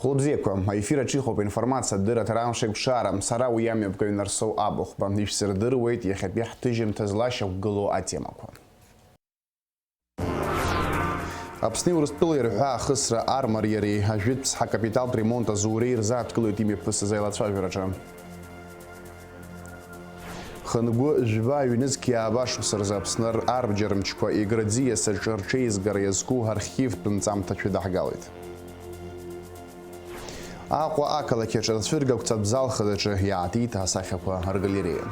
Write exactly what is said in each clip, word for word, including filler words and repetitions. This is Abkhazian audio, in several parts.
Хәылбзиақәа, аефир аҿы иҟоуп информациа, адырраҭара Амш еиқәшара. Сара уи амҩаԥгаҩ Нарсоу Абыхәба. Ишәсырдыруеит иахьатәи ҳҭыжьымҭа злашьақәгылоу атемақәа. Аԥсни Урыстәылеи рҳәаа ахысра армариареи ажәытә ԥсҳа капиталтә ремонт азуреи рзааҭгылоит имҩаԥысыз аилацәажәараҿы. Хынгәы жәба ҩнызқь ааба шықәса рзы Аԥсны ар-, арбџьар мчқәа Егры аӡиас аҿы рҽеизгара иазку архивтә нҵамҭа шәыдаҳгалоит. Аҟәа ақалақь аҿы ацәыргақәҵатә зал хадаҿы иаатит асахьақәа ргалереиа.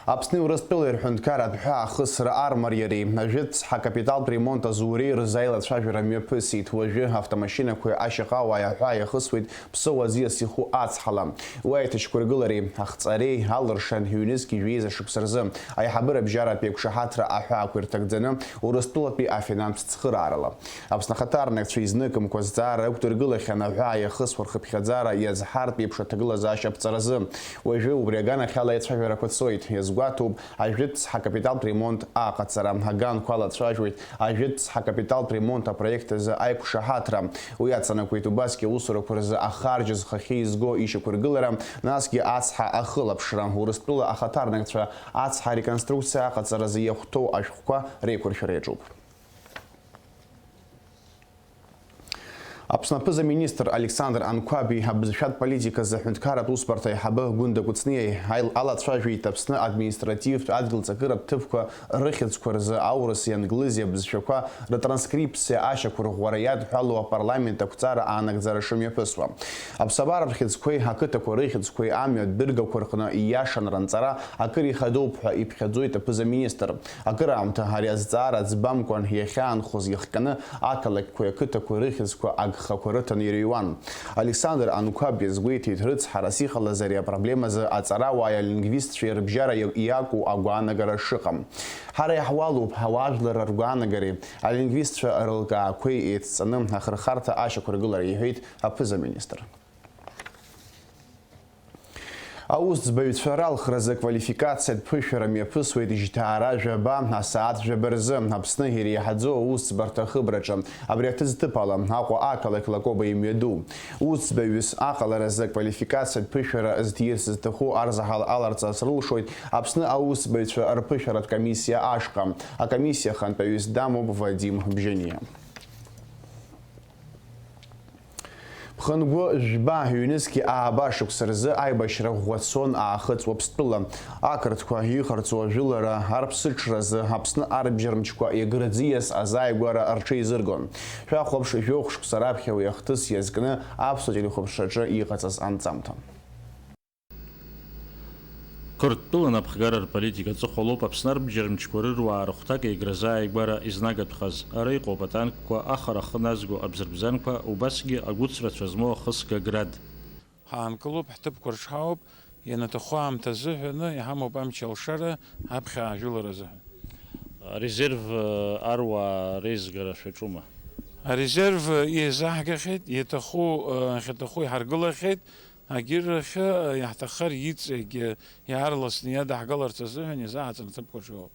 Аԥсни Урыстәылеи рҳәынҭқарратә ҳәаа ахысра армариареи ажәытә ԥсҳа капиталтә ремонт азуреи рзы аилацәажәара мҩаԥысит. Уажәы автомашьынақәеи ашьаҟауааи аҳәаа иахысуеит Ԥсоу аӡиас иху ацҳала. Уи аиҭашьақәыргылареи ахҵареи алыршан ҩнызқь жәеиза шықәса рзы аиҳабыра бжьаратәи еиқәшаҳаҭра аҳәаақәа ирҭагӡаны Урыстәылатәи афинанстә цхыраарала. Аԥсны ахаҭарнакцәа изныкымкәа зҵаара ықәдыргылахьан аҳәаа иахысуа рхыԥхьаӡара иазҳартә еиԥш аҭагылазаашьа аԥҵаразы. Уажәы убри аганахьала аицәажәарақәа цоит. Иазгәаҭоуп, ажәытә ԥсҳа капиталтә ремонт аҟаҵара. Аганқәа алацәажәоит ажәытә ԥсҳа капиталтә ремонт апроект азы аиқәшаҳаҭра. Уи аҵанакуеит убасгьы аусурақәа рзы ахарџь зхахьы изго ишьақәыргылара, насгьы ацҳа ахылаԥшра. Урыстәыла ахаҭарнакцәа ацҳа ареконструкциа аҟаҵаразы иахәҭоу ашәҟәқәа реиқәыршәара иаҿуп. Аԥсны аԥыза-министр Александр Анқәаби абызшәатә политиказы аҳәынҭқарратә усбарҭа аиҳабы Гәында Кәыҵниаи аил-, алацәажәеит Аԥсны административтә адгьылҵакыратә ҭыԥқәа рыхьӡқәа рзы аурыси англызи абызшәақәа рытранскрипциа ашьақәырӷәӷәара иадҳәалоу апарламент ақәҵара аанагӡара шымҩаԥысуа. Аԥсабара рхьыӡқәеи ақыҭақәа рыхьӡқәеи амҩа дыргақәа рҟны ииашан ранҵара акыр ихадоуп ҳәа иԥхьаӡоит аԥыза-министр. Акыраамҭа ари азҵаара ӡбамкәан иахьаанхоз иахҟьаны ақалақьқәеи ақыҭақәеи рыхьӡқәа агхақәа рыҭаны ирыҩуан. Александр Анқәаб иазгәеиҭеит, рыцҳарас иҟалаз ари апроблемазы аҵарауааи алингвистцәеи рыбжьара иа-, иакәу агәаанагара шыҟам. Ҳара иаҳуалуп ауаажәларра ргәаанагареи алингвистцәа рылкаақәеи еицҵаны ахырхарҭа ашьақәыргылара, иҳәеит аԥыза-министр. Аусӡбаҩцәа ралхразы аквалификациатә ԥышәара мҩаԥысуеит жьҭаара жәаба, асааҭ жәаба рзы, Аԥсны иреиҳаӡоу аусӡбарҭа ахыбраҿы. Абри аҭыӡҭыԥ ала, Аҟәа ақалақь Лакоба имҩаду. Усӡбаҩыс аҟаларазы аквалификациатә ԥышәара зҭирц зҭаху арзаҳал аларҵарц рылшоит Аԥсны аусӡбаҩцәа рԥышәаратә комиссиа ашҟа. Акомиссиа ахантәаҩыс дамоуп Вадим Бжьаниа. Ԥхынгәы жәба, ҩнызқьи ааба шықәса рзы аибашьра ӷәӷәа цон Аахыҵ Уаԥстәыла. Ақырҭқәа иҟарҵо ажәылара арԥсыҽразы Аԥсны арбџьар мчқәа Егры аӡиас азааигәара рҽеизыргон. Шәахәаԥш, жәохә шықәса раԥхьа уи ахҭыс иазкны аԥсуа телехәаԥшраҿы иҟаҵаз анҵамҭа. Қырҭтәыла напхгара рполитика аҵыхәа лоуп Аԥсны арбџьар мчқәа рыруаа рыхәҭак Егры азааигәара изнагатәхаз. Ара иҟоуп атанкқәа, ахара ахы назго абзырбзанқәа, убасгьы агәыцрацәа змоу ахысга Град. Ҳаанкылоуп, ҳҭыԥқәа рҿы ҳауп, ианаҭаху аамҭа азыҳәаны иҳамоуп амч алшара, аԥхьа аажәылара азыҳәан. Арезерв, э, аруаа реизгара шәаҿума? Арезерв, э, еизаҳгахьеит, иаҭаху, э, ахьаҭаху иҳаргылахьеит, агьырахьы, э, иаҳҭаххар иҵегь, э, иаарласны иадаҳгаларц азыҳәан изааҳҵан аҭыԥқәа рҿы иоуп.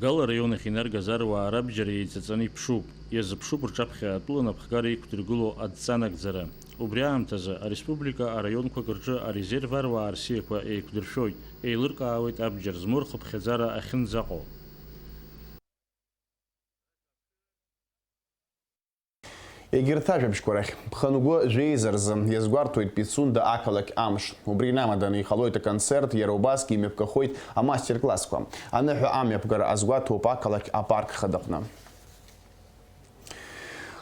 Гал араион ахь инаргаз аруаа рабџьар еиҵаҵаны иԥшуп. Иазыԥшуп рҿаԥхьа атәыла напхгара иқәдыргылоу адҵа нагӡара. Убри аамҭазы, ареспублика араионқәак рҿы арезерв аруаа рсиақәа еиқәдыршәоит, еилыркаауеит абџьар змоу рхыԥхьаӡара ахьынӡаҟоу. Егьырҭ ажәабжьқәа рахь, Ԥхынгәы жәеиза рзы иазгәарҭоит Пицунда ақалақь Амш. Убри инамаданы иҟалоит аконцерт, иара убасгьы имҩаԥгахоит амастер-классқәа. Аныҳәа амҩаԥгара азгәаҭоуп ақалақь апарк хадаҟны.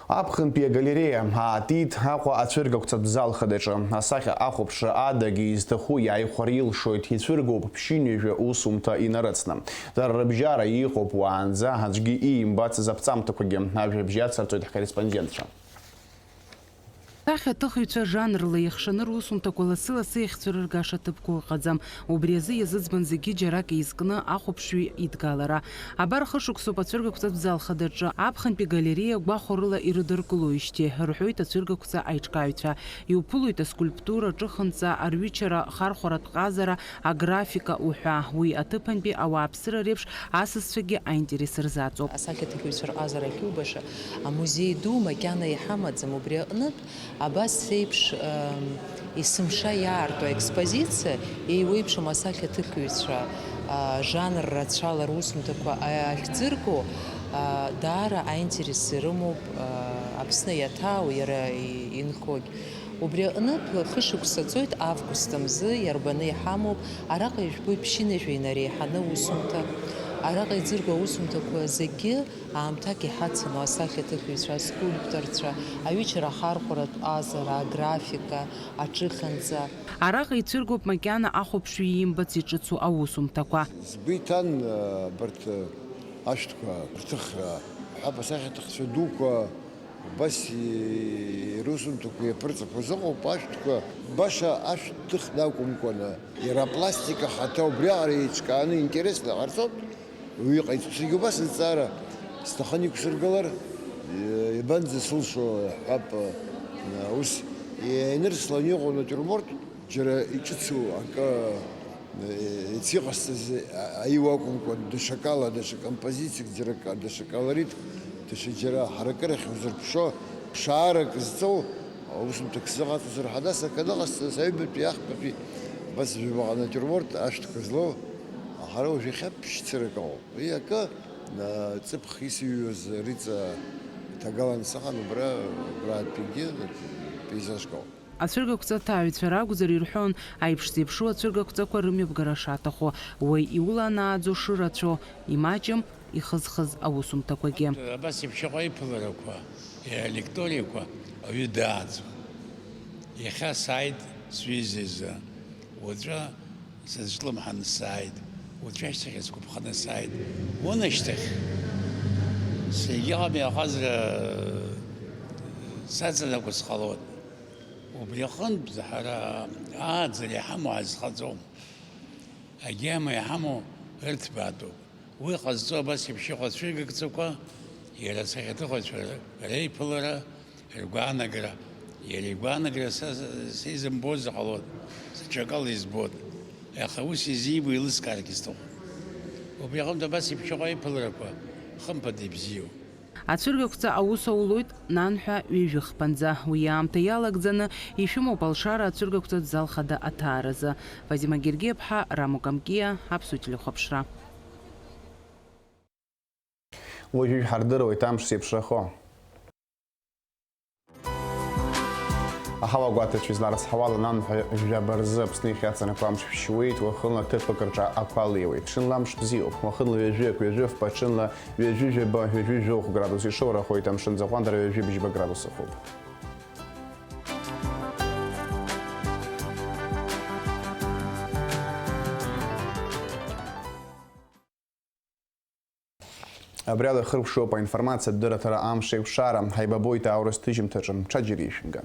Аԥхынтәи агалереиа аатит Аҟәа ацәыргақәҵатә зал хадаҿы. Асахьа ахәаԥшра адагьы изҭаху иааихәар илшоит, ицәыргоуп ԥшьынҩажәа усумҭа инарыцны. Дара рыбжьара иҟоуп уаанӡа аӡәгьы иимбацыз аԥҵамҭақәагьы. Ажәабжь иацырҵоит ҳкорреспондентцәа. Асахьаҭыхыҩцәа жанрла иахшаны русумҭақәа лассы-лассы иахьцәырыргаша ҭыԥқәа ыҟаӡам. Убри азы иазыӡбан зегьы џьарак еизкны ахәаԥшҩы идгалара. Абар хышықәсоуп ацәыргақәҵатә зал хадаҿы аԥхынтәи галереиа гәахәарыла ирыдыркылоижьҭеи, рҳәоит ацәыргақәҵа аиҿкааҩцәа. Иуԥылоит аскульптура, аҿыхынҵа, арҩычара, хархәаратә ҟазара, аграфика уҳәа. Уи аҭыԥантәи ауааԥсыра реиԥш асасцәагьы аинтерес рзаҵоуп. Асахьаҭыхҩцәа рҟазара ахьубаша амузеи ду макьана иҳамаӡам, убри аҟнытә абас еиԥш, ам, есымша иаарту аекспозициа, еиуеиԥшым асахьаҭыхҩцәа, а, жанр рацәала русумҭақәа, а, ахьӡырго, а, даара аинтерес ирымоуп, а, Аԥсны иаҭаау, иара и-, инхогь. Убри аҟнытә хышықәса ҵуеит август мзы, иарбаны иҳамоуп, араҟа ижәбоит ԥшьынҩажәа инареиҳаны аусумҭа. Араҟа иӡыргоу аусумҭақәа зегьы аамҭак иҳацыну асахьаҭыхҩцәа, аскульпторцәа, аҩычара ахархәаратә ҟазара, аграфика, аҿыхьанҵа. Араҟа ицәыргоуп макьана ахәаԥшҩы иимбац иҿыцу аусумҭақәа. Сгәы иҭан, э, абарҭ, э, ашәҭқәа рҭыхра, ҳәа асахьаҭыхцәа дуқәа убас и-, русумҭақәа иаԥырҵақәаз ыҟоуп ашәҭқәа, баша ашәҭ ҭыхны акәымкәаны, иара апластик ахаҭа убриаҟара еиҿкааны интересно ҟарҵоит. Уи иҟаиҵо, саргьы убас азҵаара сҭахын иқәсыргылар, э, иабанӡасылшо ҳәап, э, ус, ианырслан иҟоу натиурморт, џьара иҿыцу акы, э, иацы иҟасҵаз, а-, аиуа акәымкәан, даҽакала, даҽа композициак, џьара ка-, даҽа колорит, даҽа џьара ҳаракырахь узырԥшо, ԥшаарак зҵоу аусумҭак сзыҟаҵозар ҳәа, нас акы аныҟасҵаз, аҩбатәи, ахԥатәи, абас жәабаҟа натиурморт ашәҭқәа злоу, аха ара уажә иахьа ԥшьцырак ыҟоуп. Уи акы, а, ҵыԥх исыҩуаз рыҵа ҭагалан сыҟан, убра, абратәигьы пейзажк ауп. Ацәыргақәҵа ҭаҩцәа ракәзар ирҳәон, аиԥш зеиԥшу ацәыргақәҵақәа рымҩаԥгара шаҭаху, уаҩ иула анааӡо шырацәоу, имаҷым ихызхыз аусумҭақәагьы. Абас еиԥш иҟоу аиԥыларақәа, алекториақәа ауаҩы дааӡом. Иахьа сааит сҩыза изы, уаҵәы сызҿлымҳаны сааит, уаҵәашьҭахь сгәаԥханы сааит. Унашьҭахь, егьыҟами аҟазара саҵанакуа сҟалоит. Убри аҟынтә ҳара ааӡара иҳамоу ҳазхаҵом. Агьама иҳамоу ырҭбаатәуп. Уи ҟазҵо абас еиԥш иҟоу ацәыргақәҵақәа, иара асахьаҭыхыҩцәа реиԥылара, ргәаанагара, иара игәаанагара са, са изымбозар ҟалоит, сыҽакала избоит, аха ус изибо еилыскааргьы сҭахуп. Убри аҟынтә абас еиԥш иҟоу аиԥыларақәа хымԥада ибзиоуп. Ацәыргақәҵа аус аулоит нанҳәа ҩажәи хԥанӡа. Уи аамҭа иалагӡаны ишәымоуп алшара ацәыргақәҵатә зал хада аҭааразы. Фазима Гергиаԥҳа, Рамо Камкиа, Аԥсуа телехәаԥшра. Уажәы ҳардыруеит амш зеиԥшрахо. Аҳауа гәаҭацәа изларыцҳауала, нанҳәа жәаба рзы Аԥсны ихьаҵанакуа амш шәшьуеит, уахынла ҭыԥк рҿы ақәа леиуеит. Ҽынла амш бзиоуп, уахынла ҩажәи акы, ҩажәи фба, ҽынла ҩажәи жәаба, ҩажәи жәохә градус ишоурахоит, амшын аӡахәандара ҩажәи бжьба градус ыҟоуп. Абри ала ихыркәшоуп аинформациатә дырраҭара Амш еиқәшара. Ҳаибабоит аурыс ҭыжьымҭаҿы. Ҽаџьара ишәымга.